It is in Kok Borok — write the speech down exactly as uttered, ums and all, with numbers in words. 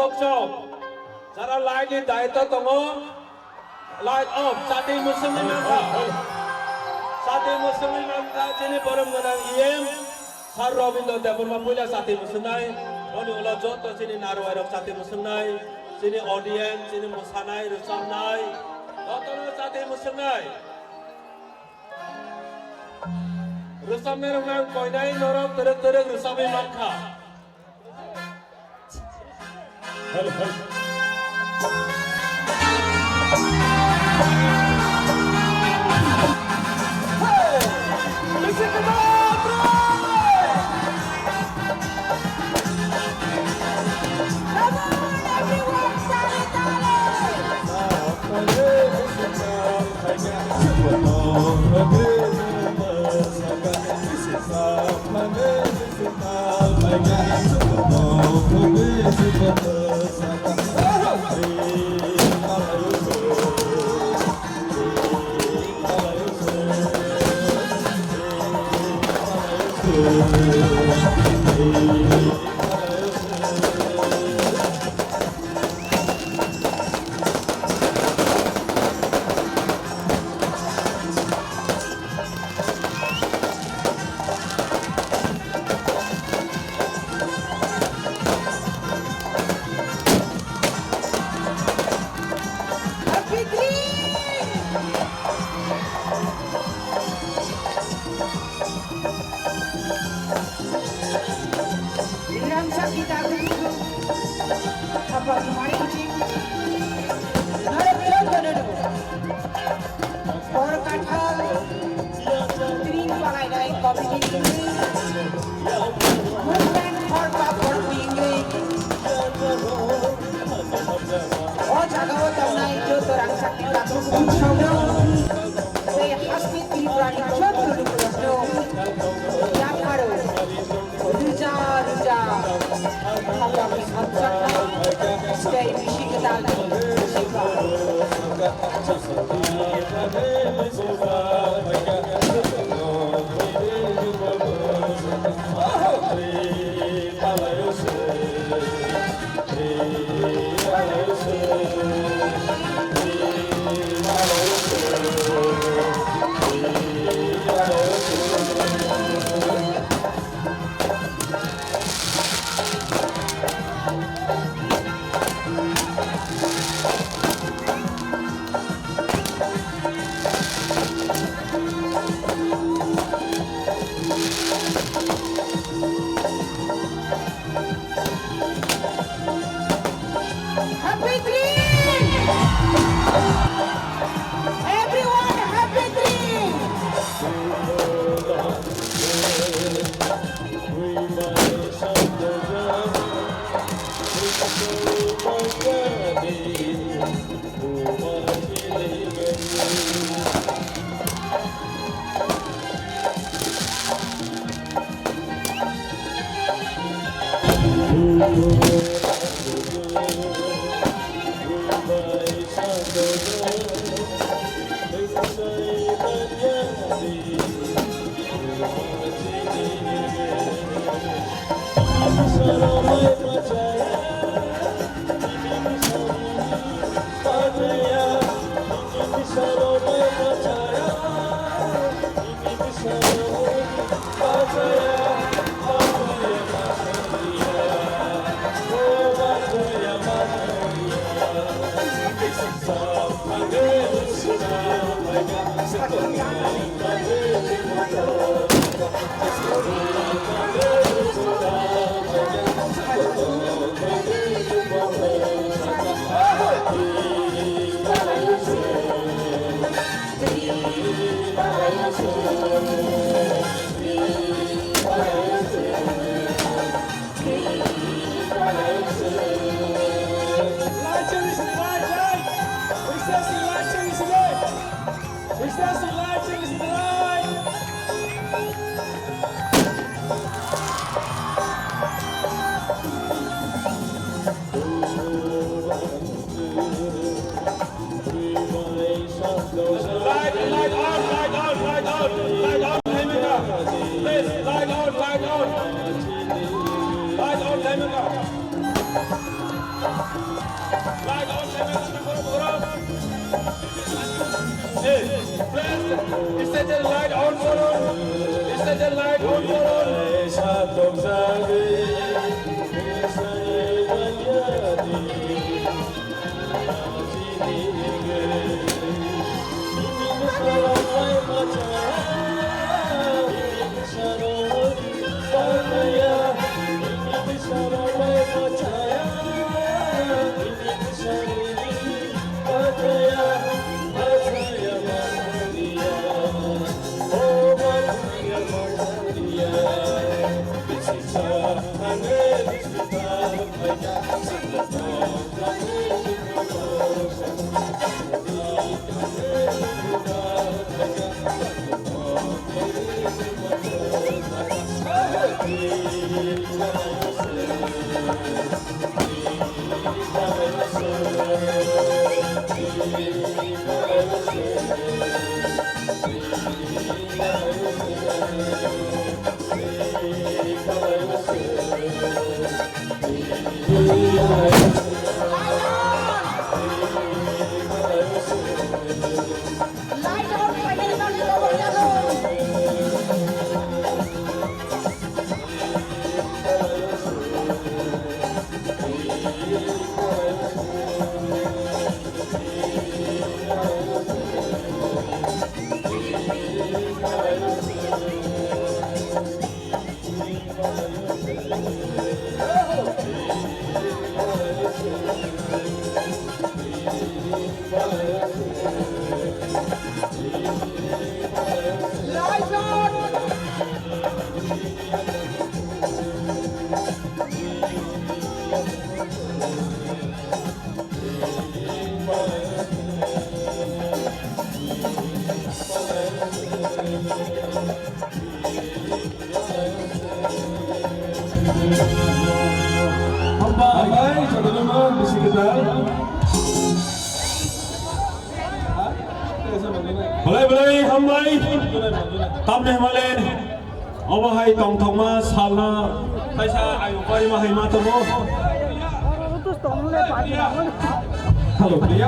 Chok chok. Jara light ni daitw tongo, light off, chati mwswngwi mankha. Chati mwswngwi mankha chini borom gwnang E M, Sir Robindra Debbarma puila chati mwswngnai. Boni ulo joto chini narwai rok chati mwswngnai, chini audience, chini mwsanai, rwchapnai, jotono chati mwswngnai. Rwchapnai rok nang koinai norok twrwk twrwk rwchapwi mankha. Ramsa kita guru, apa kemarin cik? Harap contoh dulu. Por kathal, tring palai dai committee ini. Movement for pa for tinggi. O jaga o tongnai joto rangchakni takhuk rok saudong. Tei haste Tripurani joto lukurokno yapharo rwja rwja hamjakmung hamjakma tei bisi kwtal sikha. Happy Trip! Everyone, happy Trip! Light, light out, light out, light out, light out, Hemika. Please, light out, light out. Light out, Hemika. Stage-er light on করুন, stage-er light on করুন। Hambai, jotono no bisi kwtal. Belai belai hambai. Tamni hwnmale obo hai tongthokma salna kaisa ayung barima hai ma tongo. Hello, priya.